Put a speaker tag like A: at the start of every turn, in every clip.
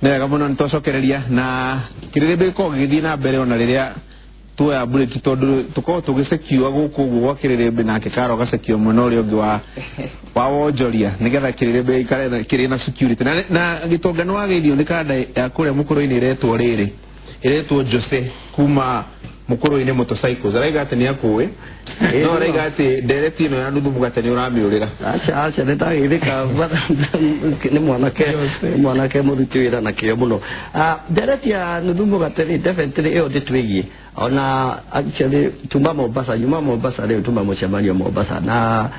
A: Nĩ wega mũno, nĩ twacokereria na kĩrĩrĩmbĩ gĩkoragwo gĩgĩthiĩ na mbere ona rĩrĩa tuoya break, tondũ tũkoragwo tũgĩcekiwa gũkũ ũguo gwa kĩrĩrĩmbĩ, nake karo gacekiwa mwena ũrĩa ũngĩ wa wonjoria, nĩgetha kĩrĩrĩmbĩ gĩikare kĩrĩ na security. Na gĩtonga nĩ wagĩirio nĩ kanda ya kũrĩa mũkũrũ-inĩ ĩretwo rĩrĩ, ĩretwo Jose kuma mũkũrũ-inĩ motorcycles, araiga atĩ nĩ akũĩ, no araiga atĩ ndereti ĩno ya nuthu mũgate nĩ ũramĩũrĩra.
B: Aca, aca, nĩ ndagĩthĩka. Nĩ mwanake mũruti wĩra na kĩo mũno. Ndereti ya nuthu mũgate rĩ, definitely ĩyo ndĩtwĩgiĩ. Ona actually tuma Mombasa, nyuma Mombasa rĩu, tuma mũcemanio Mombasa na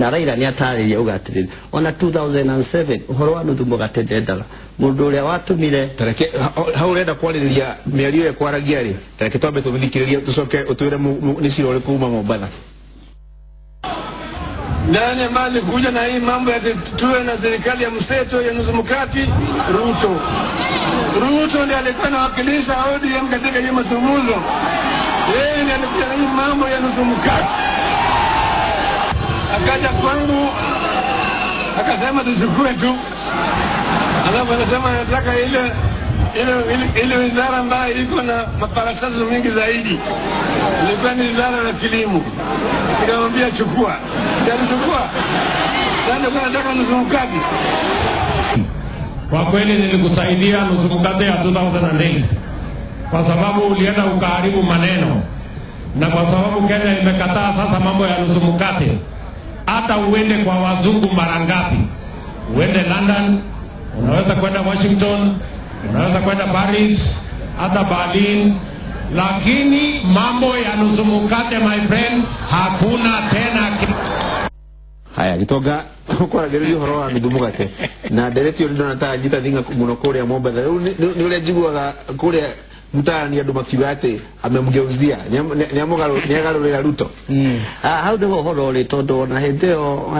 B: Raila nĩ atarĩria uga atĩrĩrĩ, ona 2007 ũhoro wa nuthu mũgate ndendaga mũndũ ũrĩa watũmire.
A: Tareke hau ũrenda kwarĩrĩria mĩario ĩyo kwaragia rĩ, tareke twambe tũmĩthikĩrĩrie, tũcoke ũtwĩre nĩ cira ũrĩkũ uma Mombatha.
C: Nani ambaye alikuja na hii mambo ya tuwe na serikali ya mseto ya nusu mkate? Ruto. Ruto ndiye alikuwa anawakilisha ODM katika hiyo mazungumzo. Yeye ndiye alikuja na hii mambo ya nusu mkate, akaja kwangu akasema tuchukue tu, alafu anasema anataka ile wizara ambayo iko na makaratasi mingi zaidi, ilikuwa ni wizara ya kilimo. Nikamwambia chukua, alichukua. Sasa kwa nataka nusu mkate.
D: Kwa kweli nilikusaidia nusu mkate ya 2008 kwa sababu ulienda ukaharibu maneno, na kwa sababu Kenya imekataa sasa mambo ya nusu mkate. Hata uende kwa wazungu mara ngapi, uende London, unaweza kwenda Washington, unaweza kwenda Paris, hata Berlin, lakini mambo ya nusu mkate, my friend, hakuna tena.
A: Haya, gitonga, kwaragĩrĩria ũhoro wa nuthu mũgate na ndereti ĩyo, ndĩrona ta njita thinga mũno kũrĩa Mombatha. Rĩu nĩ ũrĩa njiguaga kũrĩa mtaani andũ makiuga atĩ amemgeuzia, nĩagarũrĩra Ruto.
B: Hau nĩho ũhoro ũrĩ, tondũ ona hĩndĩ ĩyo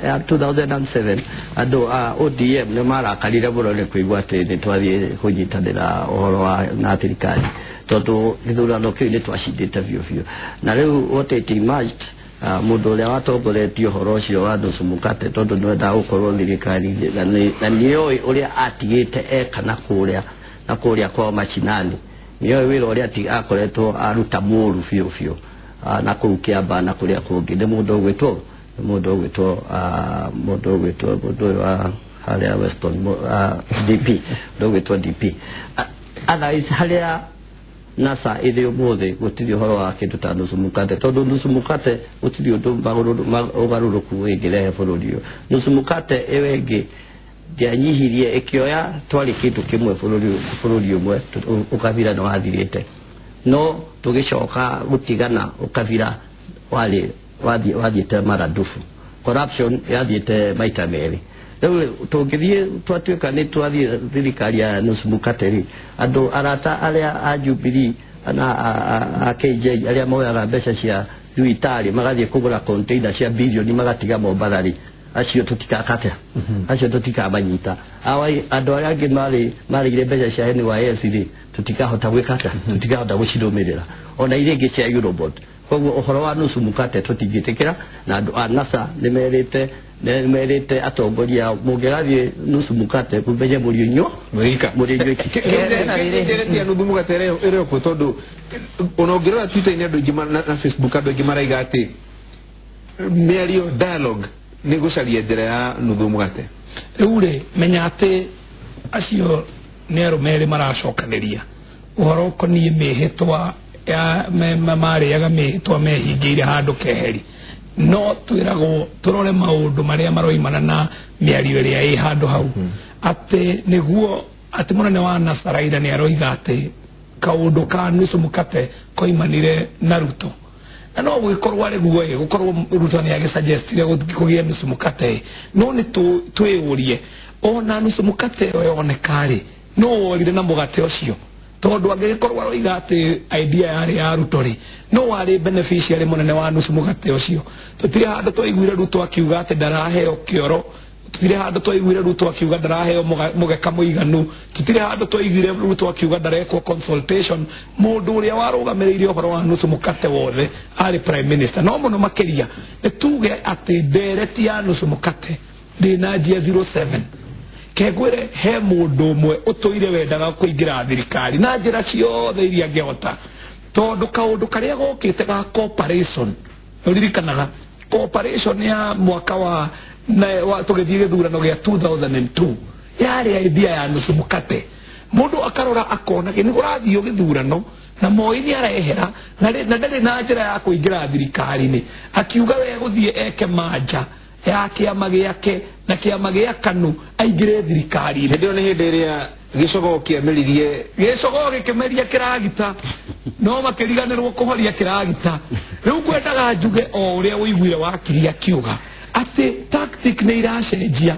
B: ya 2007 andũ a ODM nĩ marakarire mũno nĩ kũigua atĩ nĩ twathiĩ kũnyitanĩra ũhoro wa na thirikari, tondũ gĩthurano kĩu nĩ twacindĩte biũ biũ. Na rĩu what it emerged, mũndũ ũrĩa watongoretie ũhoro ũcio wa nusu mkate, tondũ nĩwendaga gũkorwo thirikari-inĩ na nĩoĩ ũrĩa atigĩte eka na kũrĩa kwao machinani, nĩoĩ wĩra ũrĩa akoretwo aruta mũru biũ biũ na kũu Kĩamba na kũrĩa kũngĩ, nĩ mũndũ ũgwĩtwo mũndũ ũyũ wa harĩa Weston, DP, mũndũ ũgwĩtwo DP. Otherwise harĩa NASA ĩrĩ ũmũthĩ gũtirĩ ũhoro wa kĩndũ ta nusu mkate, tondũ nusu mkate gũtirĩ ũndũ ũgarũrũku ĩngĩrehe bũrũri ũyũ. Nusu mkate ĩyo ĩngĩ ndĩanyihirie, ĩkĩoya twarĩ kĩndũ kĩmwe bũrũri ũmwe, ũkabira nĩ wathirĩte, no tũgĩcoka gũtigana ũkabira warĩ wathiĩte maradufu, corruption yathiĩte maita merĩ. Rĩu tũngĩthiĩ twatuĩka nĩ twathiĩ thirikari ya nusu mkate rĩ, andũ arata arĩa a Jubilee na a KJ arĩa moyaga mbeca cia thibitarĩ magathiĩ kũgũra container cia bilioni magatiga Mombatha rĩ, acio tũtikakate, acio tũtikamanyita. Awa andũ arĩa angĩ marĩire mbeca cia NYS rĩ, tũtikahota gwĩka atĩa? Tũtikahota gũcirũmĩrĩra, ona iria ingĩ cia Eurobond. Koguo ũhoro wa nusu mkate tũtingĩtĩkĩra, na andũ a NASA nĩ merĩte atongoria ao, mũngĩgathiĩ nusu mkate mũmenye mũrĩ inyuo.
A: Mũrĩika.
B: Mũrĩ inyuiki.
A: Ndereti ya nuthu mũgate ĩrĩ okuo, tondũ ona ũngĩrora Twitter-inĩ andũ aingĩ na Facebook, andũ aingĩ maraiga atĩ mĩario, dialogue, nĩ gũcaria njĩra ya nuthu mũgate.
E: Rĩu rĩ, menya atĩ acio nĩ arũme erĩ maracokanĩria ũhoro ũkoniĩ mĩhĩtwa ya marĩaga mĩhĩtwa mehingĩire handũ keheri, no twĩragwo tũrore maũndũ marĩa maroimana na mĩario ĩrĩa ĩ handũ hau, atĩ nĩguo atĩ mũnene wa NASA Raila nĩ aroiga atĩ kaũndũ ka nusu mkate koimanire na Ruto, na no gũgĩkorwo arĩ guo ĩ gũkorwo Ruto nĩ agĩsuggestire kũgĩe nusu mkate ĩ, no nĩ twĩyũrie ona nusu mkate ĩyo yoneka rĩ, no worire na mũgate ũcio, tondũ angĩgĩkorwo aroiga atĩ idea yarĩ ya Ruto rĩ, no warĩ beneficiary mũnene wa nusu mũgate ũcio? Tũtirĩ handũ twaiguire Ruto akiuga atĩ ndaraheo kĩoro, tũtirĩ handũ twaiguire Ruto akiuga ndaraheo mũgeka mũiganu, tũtirĩ handũ twaiguire Ruto akiuga ndarekwo consultation. Mũndũ ũrĩa warũgamĩrĩire ũhoro wa nusu mũkate wothe arĩ prime minister. No mũno makĩria nĩ tuge atĩ ndereti ya nusu mũkate ndĩnanjia 07. Kengwire he mundu umwe utuire wendaga kuingira thirikari na njira ciothe iria angihota tondu kaundu karia gokite ga cooperation uririkanaga cooperation ya mwaka wa tugithie githurano gia 2002 yari idea ya nusu mukate mundu akarora akona ni urathio githurano na Moi ni arehera na ndari na njira ya kuingira thirikari-ini akiuga we guthie eke manja ya kiama giake na kiama gia KANU aingire thirikari-ini.
A: Ndio ni hindi iria gicogo kiameririe
E: gicogo gikimeria kiragita no makiriganirwo kuhoria kiragita. Riu ngwendaga njuge o uria uiguire wakiri akiuga ati tactic ni iracenjia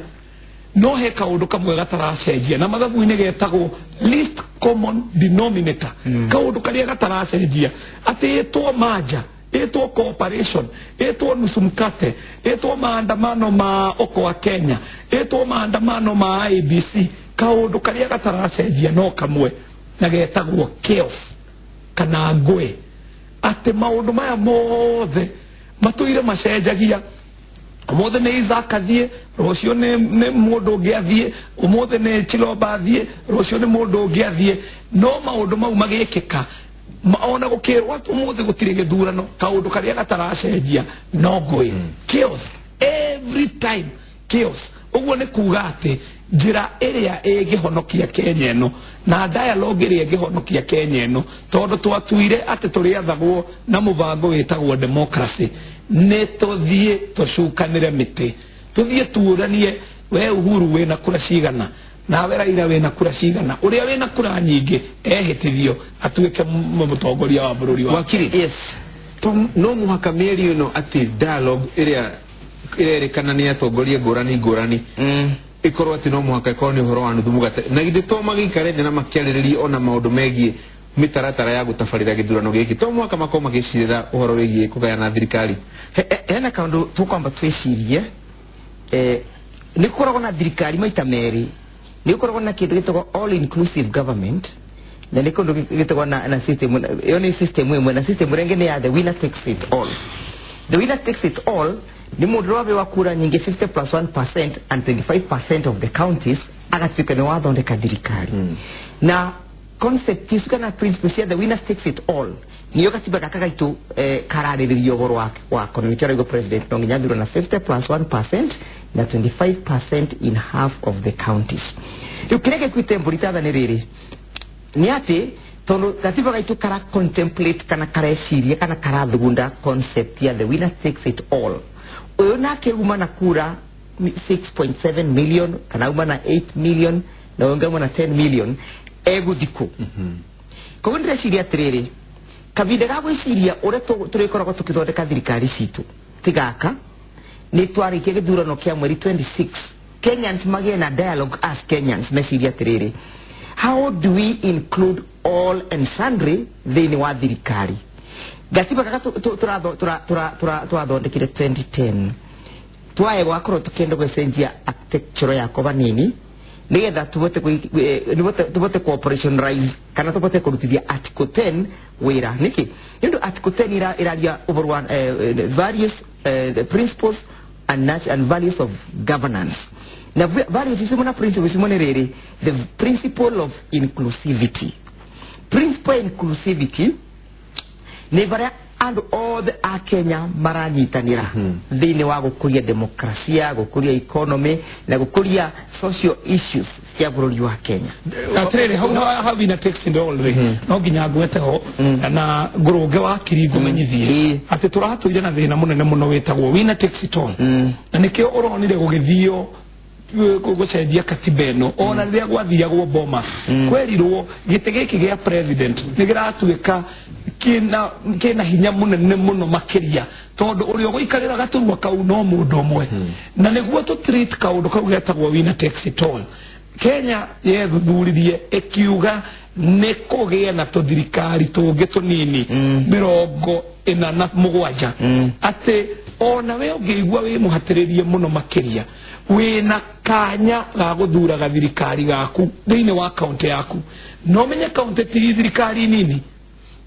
E: no he kaundu kamwe gataracenjia na mathabu-inĩ getagwo least common denominator. Kaundu karia gataracenjia ati ĩtwo manja, ĩtwo cooperation, ĩtwo nusu mkate, ĩtwo maandamano ma Okoa Kenya, ĩtwo maandamano ma IEBC, kaundu karia gataracenjia no kamwe na getagwo chaos kana ngũĩ. Ati maundu maya mothe matũire macenjagia. Umuthi ni Isaac athie, rucio ni mundu ungi athie, umuthi ni Chiloba athie, rucio ni mundu ungi athie. No maundu mau magikika ona gukirwo ati umuthi gutiri githurano kaundu karia gataracenjia no ngũĩ. Chaos every time, chaos. Uguo ni kuga ati njira iria ingihonokia Kenya ino na dialogue iria ingihonokia Kenya ino tondu twatuire ati turiathagwo na mubango witagwo democracy ni tuthie tucukanire miti, tuthie tuuranie we Uhuru wina kura cigana nawe Raila wina kura cigana, uria wina kura nyingi ehitithio atuike mutongoria wa bururi wa
A: wakiri.
F: Yes,
A: no muhaka mĩario ĩno ati dialogue iria irerĩkana nĩ atongoria ngũrani ngũrani ikorwo ati no muhaka ikorwo nĩ ũhoro wa nuthu mũgate na githĩ to magĩikare thĩ na makĩarĩrĩrie ona maũndũ megiĩ mĩtaratara ya gũtabarĩra gĩthurano gĩkĩ to mũhaka makorwo magĩcirĩra ũhoro wĩgiĩ kũgayana thirikari.
F: Hena kaũndũ tũkwamba twĩcirie nĩ gũkoragwo na thirikari maita merĩ. Nĩ gũkoragwo na kĩndũ gĩtagwo all inclusive government na nĩ kĩndũ gĩtagwo na system ĩyo nĩ system ĩmwe na system ĩrĩa ĩngĩ nĩ ya the winner takes it all. The winner takes it all ni mundu wabewa kura nyingi 50 plus 1% and 25% of the counties agatuika ni wathondeka thirikari. Na concept icu kana principle cia the winner takes it all niyo gatiba gaka gaitu kararĩrĩria ũhoro wako na nĩkĩo araigua president no nginya athurwo na 50 plus 1% na 25% in half of the counties. Rĩu kĩrĩa gĩkuĩte mbũri ta nĩ rĩrĩ nĩ atĩ tondu gatiba gaitu kara contemplate kana kareciria kana karathugunda concept ya the winner takes it all. Uyu nake uma na kura 6.7 million kana uma na 8 million na ũngĩ uma na 10 million egũthikũ. Koguo ndĩreciria atĩrĩrĩ kavinda ga gwĩciria ũrĩa tũrĩkoragwo tũkĩthondeka thirikari citũ ti gaka nĩ twarĩkia gĩthurano kĩa mweri 26 Kenyans magĩe na dialogue as Kenyans meciria atĩrĩrĩ how do we include all and sundry thĩinĩ wa thirikari. Gatiba gaka tũrathondekire 2010 twae gwakorwo tũkĩenda gũcenjia architecture yako vanini nigetha tuvote cooperationalize kana tuvote kũrutithia article 10 wĩra. Nĩkĩ? Nĩ ũndũ article 10 iraria ũhoro wa various principles and values of governance. Na values icio na principles icio nĩ rĩrĩ the principle of inclusivity. Principle inclusivity nĩ barĩa andũ othe a Kenya maranyitanĩra thĩinĩ wa gũkũria demokrasia, gũkũria economy na gũkũria social issues cia bũrũri wa Kenya.
E: Atĩrĩrĩ hau hau winner takes it all rĩ no nginya ngwete ho na ngũrũnge wa kiri ngũmenyithie atĩ tũratũire na thĩna mũnene mũno wĩtagwo winner takes it all na nĩkĩo ũronire gũgĩthio gũcenjia katiba ĩno ona rĩrĩa gwathiagwo Bomas kwerirwo gĩtĩ gĩkĩ gĩa president nĩ gĩratuĩka kĩna hinya mũnene mũno makĩria tondũ ũrĩa ũgũikarĩra gaturwa kau no mũndũ ũmwe na nĩguo tũ treat kaũndũ kau getagwo winner takes it all. Kenya yethuthuririe ĩkiuga nĩ kũgĩe na tũthirikari tũngĩ tũnini 47 atĩ ona we ũngĩigua wĩ mũhatĩrĩrie mũno makĩria wĩna kanya ga gũthuraga thirikari gaku thĩinĩ wa kaunti yaku. No menye kaunti ti thirikari nini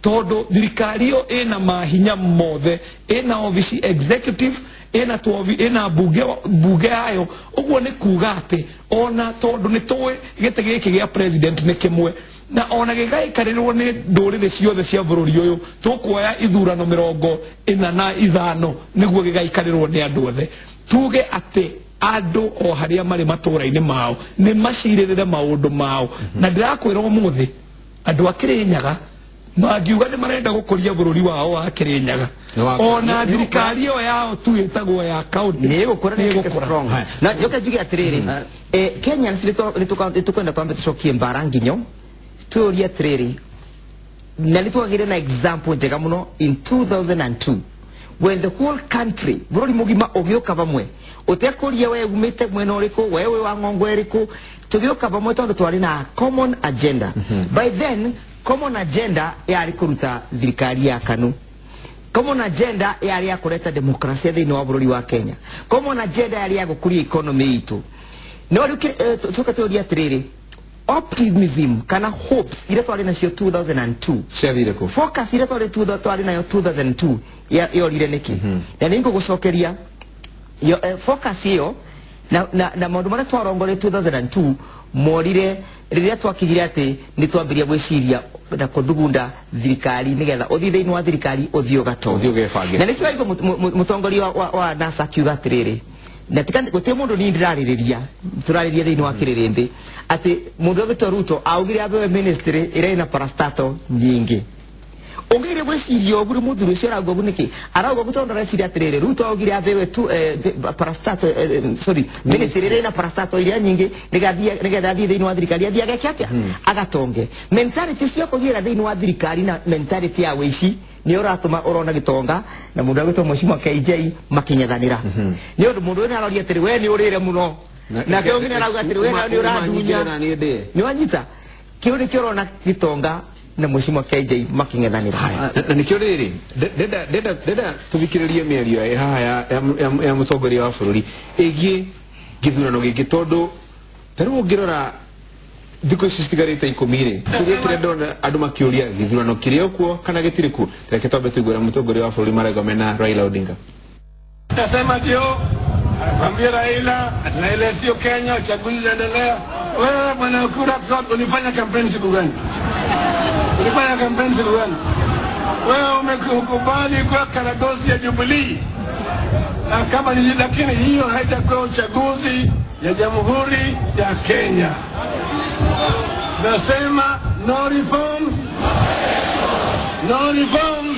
E: tondu thirikari ĩyo ĩna mahinya mothe, ĩna ofici executive, ĩna tuobi ĩna bunge yayo. Ũguo nĩ kuga atĩ ona tondũ nĩ tũĩ gĩtĩ gĩkĩ gĩa president nĩ kĩmwe na ona gĩgaikarĩrwo nĩ ndũrĩrĩ ciothe cia bũrũri ũyũ, tũkuoya ithurano 45 nĩguo gĩgaikarĩrwo nĩ andũ othe. Tuge atĩ andũ o harĩa marĩ matũũra-inĩ mao nĩ macirĩrĩre maũndũ mao. Na ndĩrakwĩra ũmũthĩ andũ a Kĩrĩnyaga mangiuga nĩ marenda gũkũria bũrũri wao wa Kĩrĩnyaga, ona thirikari ĩyo yao tu ĩtagwo ya county
F: nĩ ĩgũkũra, nĩ ĩgũkũra. Na njoke njuge atĩrĩrĩ, Kenyans nĩ tũkwenda twambe tũcokie mbara nginyo twĩũrie atĩrĩrĩ, na nĩ twagĩire na example njega mũno in 2002 when the whole country bũrũri mũgima ũgĩũka vamwe ũtekũria we umĩte mwena ũrĩkũ, we wĩ wa ng'ongo ĩrĩkũ, tũgĩũka vamwe tondũ twarĩ na common agenda. By then common agenda yarĩ kũruta thirikari ya KANU, common agenda yarĩ ya kũreta demokrasia thĩinĩ wa bũrũri wa Kenya, common agenda yarĩ ya gũkũria economy itũ. No rĩu tũka tũria atĩrĩrĩ, optimism kana hopes iria twarĩ nacio 2002
A: ciathire kũ?
F: Focus iria twarĩ nayo 2002 yorire nĩkĩ? Na nĩ ngũgũcokeria focus ĩyo na maũndũ marĩa twarongorie 2002 morire rĩrĩa twakinyire atĩ nĩ twambĩrĩria gwĩciria na kũthugunda thirikari nĩgetha ũthiĩ thĩinĩ wa thirikari ũthiĩ ũgatonge. Na nĩkĩo waigua mũtongoria wa NASA akiuga atĩrĩrĩ, na gũtirĩ mũndũ niĩ ndĩrarĩrĩria, tũrarĩria thĩinĩ wa kĩrĩrĩmbĩ atĩ mũndũ ũgĩtwo Ruto augire abewe ministry ĩrĩa ĩna parastato nyingĩ. Ũngĩgeria gwĩciria ũguo mũthuri ũcio arauga ũguo nĩkĩ? Arauga ũguo tondũ areciria atĩrĩrĩ, Ruto augire abewe tu parastato, sorry, ministry ĩrĩa ĩna parastato iria nyingĩ nĩgetha athiĩ thĩinĩ wa thirikari athiĩ ageke atĩa? Agatonge. Mentality cia kũgĩra thĩinĩ wa thirikari na mentality ya wĩici nĩ ũratũma ũrona gĩtonga na mũndũ agwĩtwo Mheshimiwa KJ makĩng'ethanĩra. Nĩ ũndũ mũndũ ũyũ nĩ aroria atĩrĩ, we nĩ ũrĩre mũno, nake ũngĩ nĩ arauga atĩrĩ, we nĩ ũrandunya. Nĩ wanyita? Kĩu nĩkĩo ũrona gĩtonga na Mheshimiwa KJ makĩng'ethanĩra.
A: Na nĩkĩo rĩrĩ ndenda tũthikĩrĩrie mĩario ĩ haha ya mũtongoria wa bũrũri ĩgiĩ gĩthurano gĩkĩ, tondũ ta rĩu ũngĩrora thikũ ici citigarĩte 10 rĩ, kĩrĩa kĩrĩa ndona andũ makĩũria gĩthurano kĩrĩ okuo kana gĩtirĩ kuo. Reke twambe tũigue ũrĩa mũtongoria wa bũrũri marauga mena Raila Odinga.
C: Nasema ndio Mwambie Raila, Raila sio Kenya, uchaguzi unaendelea. Wewe bwana Ukura, ulifanya kampeni siku gani? Ulifanya kampeni siku gani? Wewe umekubali kwa karagosi ya Jubilee. Na kama ni lakini hiyo haitakuwa uchaguzi ya Jamhuri ya Kenya. Nasema no reforms. No reforms.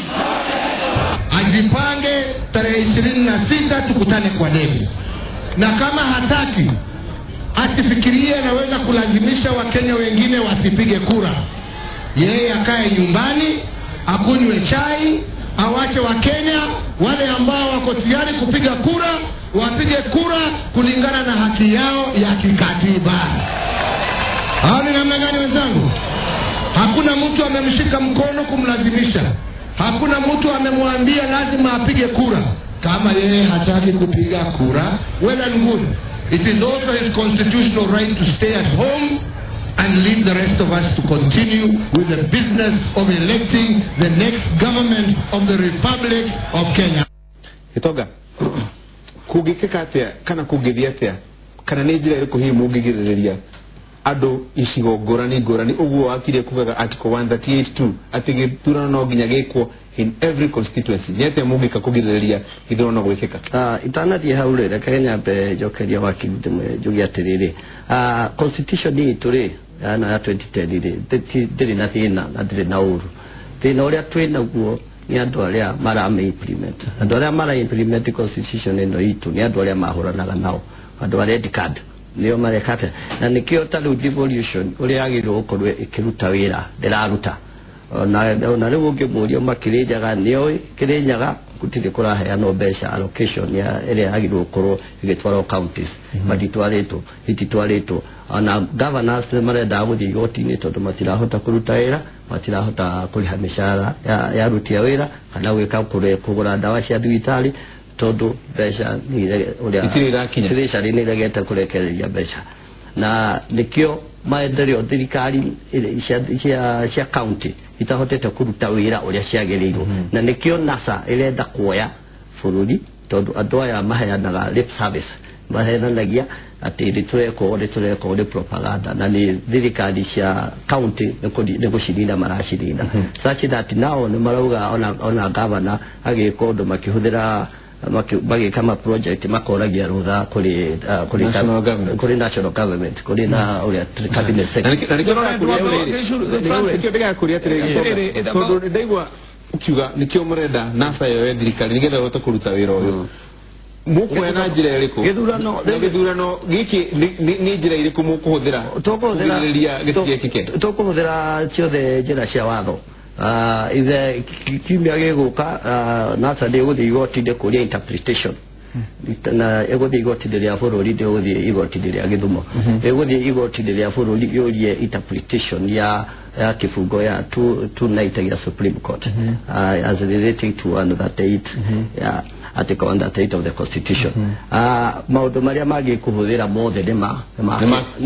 G: Ajipange tarehe 26 tukutane kwa debe. Na kama hataki, asifikirie anaweza kulazimisha Wakenya wengine wasipige kura. Yeye akae nyumbani, akunywe chai, awache Wakenya wale ambao wako tayari kupiga kura, wapige kura kulingana na haki yao ya kikatiba. Hao ni namna gani wenzangu? Hakuna mtu amemshika mkono kumlazimisha. Hakuna mtu amemwambia lazima apige kura. Kama yeye hataki kupiga kura, well and good. It is also his constitutional right to stay at home and leave the rest of us to continue with the business of electing the next government of the Republic of Kenya.
A: Gĩtonga, kũngĩkĩka atĩa kana kũngĩthiĩ atĩa kana nĩ njĩra ĩrĩkũ hihi mũngĩgirĩrĩria andũ icigo ngũrani ngũrani ũguo wakire kugaga article 138.2 atĩ gĩthurano no nginya gĩkwo in every constituency? Nĩ atĩa mũngĩka kũgirĩrĩria gĩthurano gwĩkĩka?
B: Itanathiĩ hau rĩ, reke nyambe njokerie wakiri njuge atĩrĩrĩ, constitution itũ rĩ ĩno ya 2010 rĩ ndĩrĩ na thĩna na ndĩrĩ na ũru. Thĩna ũrĩa twĩ naguo nĩ andũ arĩa marame implement. Andũ arĩa mara implement constitution ĩno itũ nĩ andũ arĩa mahũranaga nao, andũ a red card nĩo marekate. Na nĩkĩo ta rĩu devolution ũrĩa yagĩrĩirwo gũkorwo ĩkĩruta wĩra ndĩraruta. Ona rĩu ũngĩmũria makĩrĩnjaga nĩoĩ Kĩrĩnyaga gũtirĩ kũraheanwo mbeca allocation ya ĩrĩa yagĩrĩirwo gũkorwo ĩgĩtwarwo counties, matitwarĩtwo, ititwarĩtwo. Ona governors nĩ marendaga gũthiĩ igoti-inĩ tondũ matirahota kũruta wĩra, matirahota kũrĩha mĩcara ya aruti a wĩra kana gwĩka kũgũra ndawa cia thibitarĩ tondũ mbeca
A: itirĩ irakinya.
B: Treasury nĩ iregete kũrekereria mbeca. Na nĩkĩo maendeleo thirikari cia county itahotete kũruta wĩra ũrĩa ciagĩrĩirwo. Na nĩkĩo NASA ĩrenda kuoya bũrũri Tondũ andũ aya maheanaga lip service, maheanagia atĩ nĩ tũreka nĩ propaganda, na nĩ thirikari cia county nĩ gũcinina maracinina, such that now nĩ marauga ona governor agĩka ũndũ makĩhũthĩra magĩka ma project makoragia rũtha kũrĩ kũrĩ national government, kũrĩ na ũrĩa cabinet
A: secretary. Tondũ ndaigua ukiuga nikio murenda NASA yoe thirikari nigetha ĩhote kũruta wĩra ũyũ, mũkuoya na njĩra ĩrĩkũ? Gĩthurano gĩkĩ nĩ njĩra irĩkũ mũkũhũthĩra kũgirĩrĩria gĩtigekĩke?
B: Tũkũhũthĩra ciothe njĩra cia watho. Ithe kiumia gĩgũka NASA nĩ ĩgũthiĩ igoti-inĩ kũria interpretation, na ĩgũthiĩ igoti-inĩ rĩa bũrũri, ndĩgũthiĩ igoti-inĩ rĩa Gĩthumo, ĩgũthiĩ igoti-inĩ rĩa bũrũri yũrie interpretation ya kĩbungo ya 290 ya Supreme Court, as relating to 138 ya Article 138 of the Constitution. Maũndũ marĩa mangĩkũhũthĩra mothe nĩ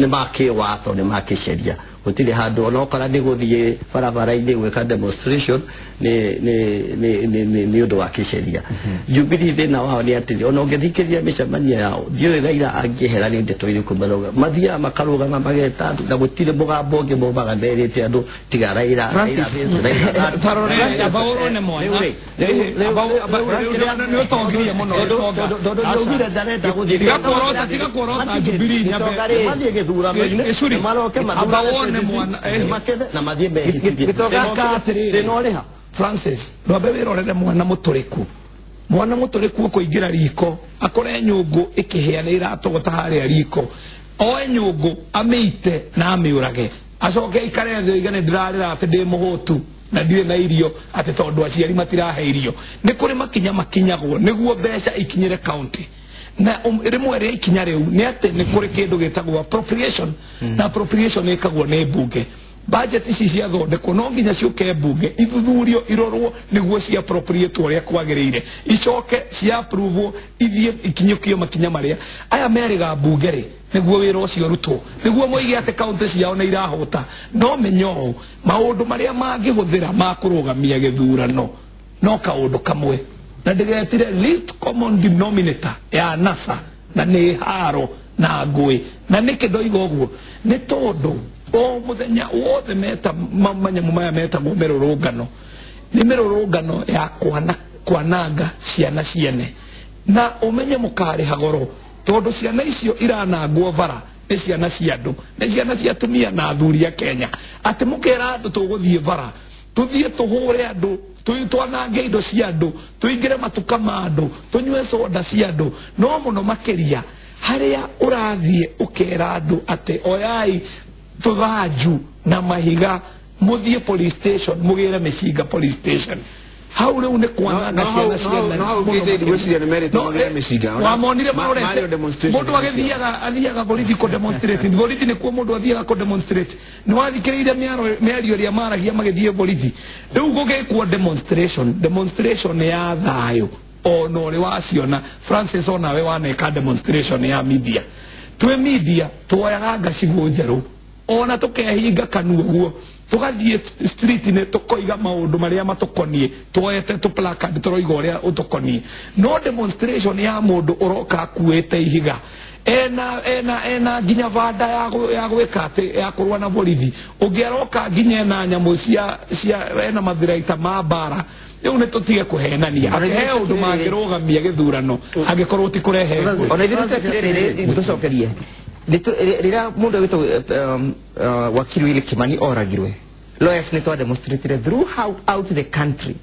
B: ma kĩwatho, nĩ ma kĩsheria. Gũtirĩ handũ ona okorwo nĩ gũthiĩ barabara-inĩ gwĩka demonstration nĩ ũndũ wa kĩsheria. Jubilee thĩna wao nĩ atĩ ona ũngĩthikĩrĩria mĩcemanio yao, ndiũĩ Raila angĩehera nĩ ndeto irĩkũ marauga, mathiaga makarũgama mageta andũ na gũtirĩ mũgambo ũngĩ maumaga merĩte andũ tiga Raila. Mathiĩ gĩthurano-inĩ maroke mathurane.
E: Francis, ndwambe wĩrorere mwana mũtũrĩku, mwana mũtũrĩku ũkũingĩra riko akore nyũngũ ĩkĩhĩa nĩ ĩratogota harĩa riko, oe nyũngũ amĩite na amĩũrage, acoke aikare thĩ oige nĩ ndĩrarĩra atĩ ndĩ mũhũtu na ndirĩ na irio atĩ tondũ aciari matirahe irio. Nĩ kũrĩ makinya makinyagwo nĩguo mbeca ikinyĩre county, na rĩmwe rĩa ikinya rĩu nĩ atĩ nĩ kũrĩ kĩndũ gĩtagwo appropriation, na appropriation ĩkagwo nĩ mbunge. Budget ici ciathondekwo no nginya ciũke mbunge ithuthurio irorwo nĩguo cia appropriate ũrĩa kwagĩrĩire, icoke cia approve ithiĩ ikinyũkio makinya marĩa aya merĩga mbunge rĩ nĩguo wĩra ũcio ũrutwo, nĩguo moige atĩ kaunti ciao nĩ irahũta. No menya ũũ, maũndũ marĩa mangĩhũthĩra ma kũrũgamia gĩthurano no kaũndũ kamwe, na ndĩgetire least common denominator ya NASA, na nĩ haro na ngũĩ. Na nĩkĩ ndoiga ũguo? Nĩ tondũ o mũthenya wothe meta manyamũ maya metagwo mĩrũrũngano, nĩ mĩrũrũngano ya kwananga ciana ciene, na ũmenye mũkarĩha goro tondũ ciana icio iranangwo bara nĩ ciana cia andũ, nĩ ciana cia atumia na athuri a Kenya. Atĩ mũkera andũ tũgũthiĩ bara tũthiĩ tũhũre andũ, twanange indo cia andũ, tũingĩre matuka ma andũ, tũnyue soda cia andũ, no mũno makĩria harĩa ũrathiĩ ũkera andũ atĩ oyai tũthanju na mahiga mũthiĩ police station mũgĩre mĩcinga police station. Hau rĩu nĩ kwananga ciana ciene. Wamonire marorete mũndũ agĩthiaga athiaga borithi kũ demonstrate, borithi nĩkuo mũndũ athiaga kũ demonstrate. Nĩ wathikĩrĩire mĩario ĩrĩa maragia magĩthiĩ borithi. Rĩu gũgĩkwo demonstration ya thayũ ona ũrĩ waciona. Francis, onawe waneka demonstration ya media, twĩ media tuoyaga ngacigũ njerũ ona tukehinga kanua guo tugathiĩ street-inĩ tukoiga maũndũ marĩa matũkoniĩ, tuoete tũ placard tũroiga ũrĩa ũtũkoniĩ. No demonstration ya mũndũ ũroka akuĩte ihiga ena nginya banda ya gwĩka atĩ ya kũrũa na borithi, ũngĩ aroka nginya ena nyamũ cia ena mathiraita ma mbara. Rĩu nĩ tũtige kũhenania atĩ he ũndũ mangĩrũgamia gĩthurano angĩkorwo ti kũrehe ngũĩ.
F: Ona ithuĩ tũcokerie rĩrĩa mũndũ agĩtwo wakiri Willy Kimani oragirwe, lawyers nĩ twa demonstrated throughout the country.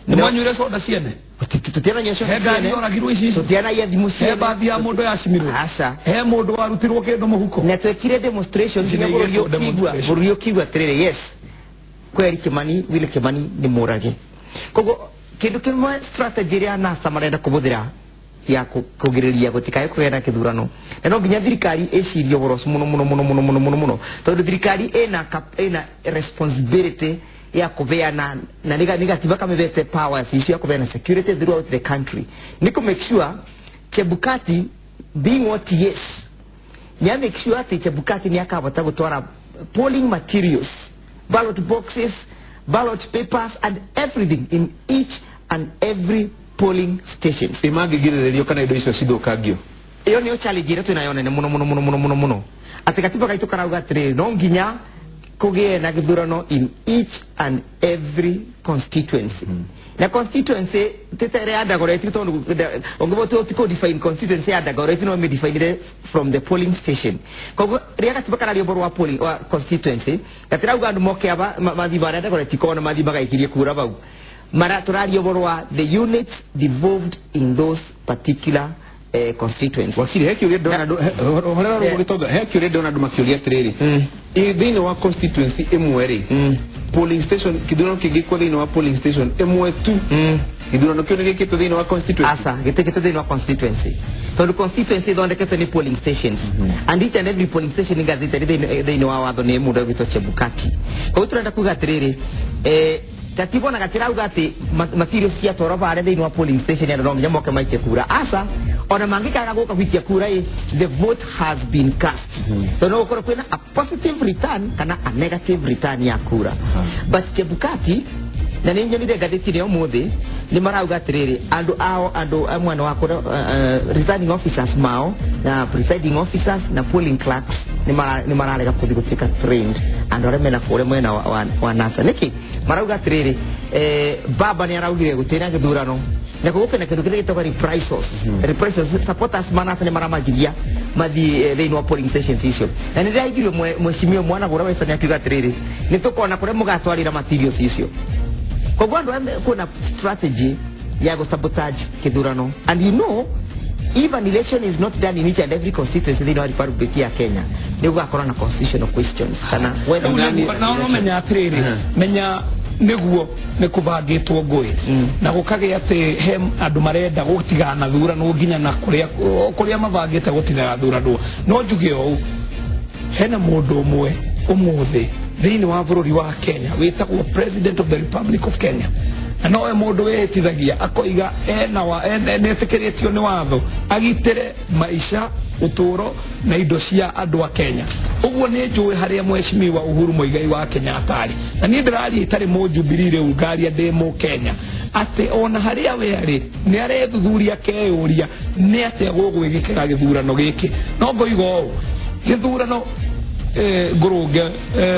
E: Nĩ mwanyuire soda ciene?
F: Tũtiananyua soda
E: ciene. He ngari yoragirwo ici?
F: Tũtianaia thimũ ciene.
E: He bathi ya mũndũ yacimirwo?
F: Aca.
E: He mũndũ warutirwo kĩndũ mũhuko?
F: Na twekire demonstration nginya bũrũri ũkĩigua atĩrĩrĩ, yes, kweri Kimani, Willy Kimani nĩ mũrage. Koguo kĩndũ kĩmwe strategy ĩrĩa NASA marenda kũhũthĩra ya kũgirĩrĩria gũtikae kũgĩa na kĩthurano, na no nginya thirikari ĩcirie ũhoro ũcio mũno mũno mũno mũno mũno mũno mũno, tondũ thirikari ĩna responsibility ya kubeana na nigatiba kamĩbete powers icio ya kubeana security throughout the country. Nĩ kũ make sure Chebukati being what he is, nĩ make sure atĩ Chebukati nĩ akahota gũtwara polling materials, ballot boxes, ballot papers and everything in each and every polling stations.
A: Imangĩgirĩrĩrio kana indo icio cithũkangio?
F: Ĩyo nĩyo challenge ĩrĩa twĩnayo nene mũno mũno mũno mũno mũno mũno, atĩ gatiba gaitũ karauga atĩrĩrĩ, no nginya kũgĩe na gĩthurano in each and every constituency. Na constituency tita ĩrĩa ya Dagoretti, tondũ ũngĩbota ti define constituency ya Dagoretti, no mĩdefinire from the polling station. Koguo rĩrĩa gatiba kararia ũhoro wa polling wa constituency, gatirauga andũ moke aba mathiĩ barĩa Dagoretti kona mathiĩ magaikirie kura bau. Mara tũraria ũhoro wa the units devolved in those particular constituencies.
A: Wakiri, he kĩũria ndona andũ horera rũgũ gĩtonga, he kĩũria ndona andũ makĩũria atĩrĩrĩ, thĩinĩ wa constituency ĩmwe rĩ, polling station, kĩthurano kĩngĩkwo thĩinĩ wa polling station ĩmwe tu, gĩthurano kĩu nĩ gĩkĩtwo thĩinĩ wa constituency?
F: Aca, gĩtikĩtwo thĩinĩ wa constituency, tondũ constituency ĩthondeketwo nĩ polling stations, and each and every polling station ngathĩte thĩinĩ wa watho nĩ mũndũ ũgwĩtwo Chebukati. Koguo tũrenda kuga atĩrĩrĩ, gatiba ona gatirauga atĩ material ciatwarwo barĩa thĩinĩ wa polling station andũ no nginya moke maikie kura. Aca, ona mangĩkaga gũka gũikia kura ĩ, the vote has been cast, tondũ no gũkorwo kwĩna a positive return kana a negative return ya kura. But Chebukati, na nĩ nyonire ngathĩti-inĩ ũmũthĩ, nĩ marauga atĩrĩrĩ, andũ ao, andũ a mwena wa kũrĩa, returning officers mao na presiding officers na polling clerks nĩ mararega kũthiĩ gũtuĩka trained, andũ arĩa mena kũrĩa mwena wa NASA. Nĩkĩ marauga atĩrĩrĩ, baba nĩ araugire gũtirĩ na gĩthurano, na koguo kwĩna kĩndũ kĩrĩa gĩtagwo reprisals. Reprisals, supporters ma NASA nĩ maramagiria mathiĩ thĩinĩ wa polling stations icio. Na nĩ ndĩraiguire mheshimiwa mwana gũra Western akiuga atĩrĩrĩ, nĩ tũkona kũrĩa mũgatwarĩra materials icio. Koguo andũ aya kwĩna strategy ya gũ sabotage kĩthurano. And you know, if an election is not done in each and every constituency thĩinĩ wa Republic ya Kenya, nĩ gũgakorwo na constitutional questions kana whether
E: na no menya atĩrĩrĩ, menya nĩguo nĩ kũbangĩtwo ngũĩ na gũkagĩa atĩ he andũ marenda gũtigana thuranwo nginya na kũrĩa mabangĩte gũtigana thuranwo. No njuge ũũ, hena mũndũ ũmwe ũmũthĩ thĩinĩ wa bũrũri wa Kenya wĩtagwo President of the Republic of Kenya, na nowe mũndũ wĩhĩtithagia akoiga ena wa nĩetĩkĩrĩtio nĩ watho agitĩre maica, ũtũũro na indo cia andũ a Kenya. Ũguo nĩ njũĩ harĩa mheshimiwa Uhuru Muigai wa Kenyatta arĩ, na niĩ ndĩraria itarĩ mũjubilee rĩu, ngaria ndĩ mũkenya, atĩ ona harĩa we arĩ nĩ arethuthuria akeyũria nĩ atĩa gũgwĩgĩkĩra gĩthurano gĩkĩ. No ngoiga ũũ, gĩthurano ngũrũnge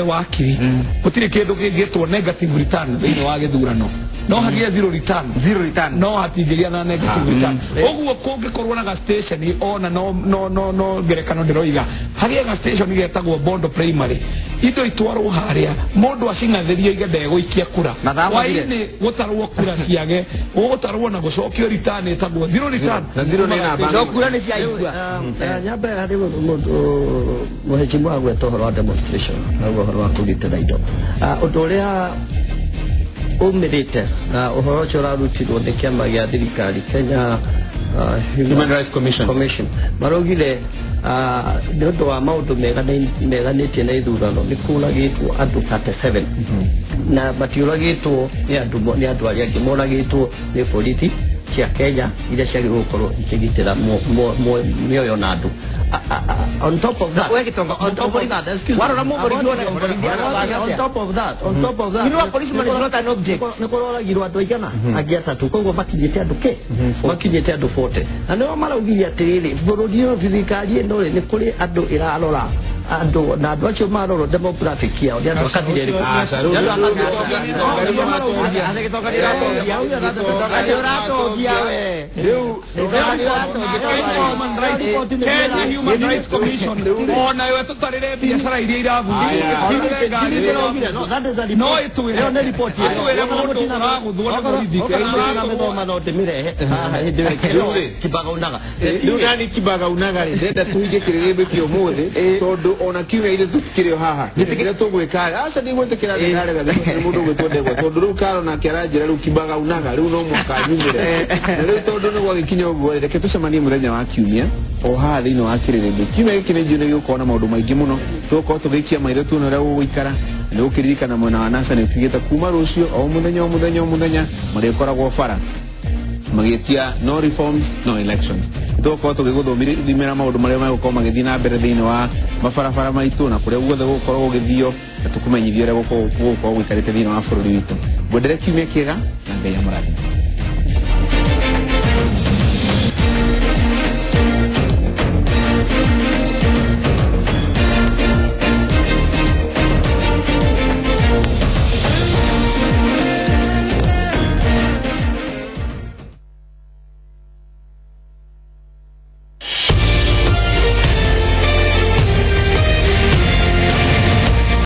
E: wakiri, gũtirĩ kĩndũ kĩngĩtwo negative return thĩinĩ wa gĩthurano. No hagĩe zero return,
F: zero return,
E: no hatingĩgĩa na negative return. Ũguo kũngĩkorwo na ga station ona no no no no ngerekano ndĩroiga, hagĩe ga station getagwo Bondo Primary, indo itwarwo harĩa mũndũ acing'athĩrie ige ndegũikia kura, hwaĩ-inĩ gũtarwo kura ciage, gũtarwo na gũcokio return ĩtagwo zero return.
A: Na zero nĩ namba.
F: No kura nĩ ciaigua.
B: Nyambe harĩ mũndũ mũhĩcimu agweta ũhoro wa demonstration na ũhoro wa kũgitĩra indo, ũndũ ũrĩa umĩrĩte na ũhoro ũcio ũrarutirwo nĩ kĩama gĩa thirikari Kenya
A: Human Rights Commission
B: maraugire nĩ ũndũ wa maũndũ meganĩtie na ithurano nĩ kũragĩtwo andũ 37, na matiũragĩtwo nĩ andũ arĩa angĩ, moragĩtwo nĩ borithi cia Kenya iria ciagĩrĩirwo gũkorwo ikĩgitĩra mĩoyo na andũ. On top of that, on top of that, excuse me, on top of that, on top of that,
F: you know, a policeman is not an object.
B: Nĩ kũroragirwo andũ aigana angĩ atatũ, koguo makinyĩte andũ kĩ, makinyĩte andũ 40. Na nĩo maraugire atĩrĩrĩ, bũrũri ũyũ thirikari ĩno rĩ, nĩ kũrĩ andũ ĩrarora andũ, na andũ acio marorwo demographic yao nĩ andũ a kabira ĩrĩkũ.
E: Kenya Human Rights Commission ona yo tũtarĩre biacara iria irathuthurio no ĩtwĩre mũndũ ũragũthwo nĩ borithi.
A: Rĩu nani kibaga unaga rĩ, ndĩrenda tũhinge kĩrĩrĩmbĩ kĩa ũmũthĩ, tondũ ona kiumia ithe tũtikĩrĩ o haha. Kĩrĩa tũgwĩka, aca ndigwĩtĩkĩra ndĩrarega nĩ mũndũ ũgwĩtwo Ndegwa, tondũ rĩu Karo nake aranjĩra rĩu kibaga unaga, rĩu no mũhaka nyumĩre. Na rĩu tondũ nĩ gwagĩkinya ũguo rĩ, reke tũcemanie mũthenya wa kiumia o haha thĩinĩ wa kĩrĩrĩmbĩ. Kiumia gĩkĩ nĩ njũĩ nĩ gĩgũkorwo na maũndũ maingĩ mũno, tũgũkorwo tũgĩikia maitho tuone ũrĩa gũgũikara. Nĩ gũkĩririkana mwena wa NASA nĩ tugĩte kuma rũciũ o mũthenya o mũthenya o mũthenya marĩkoragwo bara magĩtia no reforms no elections. Tũgũkorwo tũgĩgũthomithimĩra maũndũ marĩa megũkorwo magĩthiĩ na mbere thĩinĩ wa mabarabara maitũ na kũrĩa guothe gũgũkorwo gũgĩthio, na tũkũmenyithie ũrĩa gũgũkorwo gũikarĩte thĩinĩ wa bũrũri witũ. Ngwendere kiumia kĩega na Ngai amũrathime.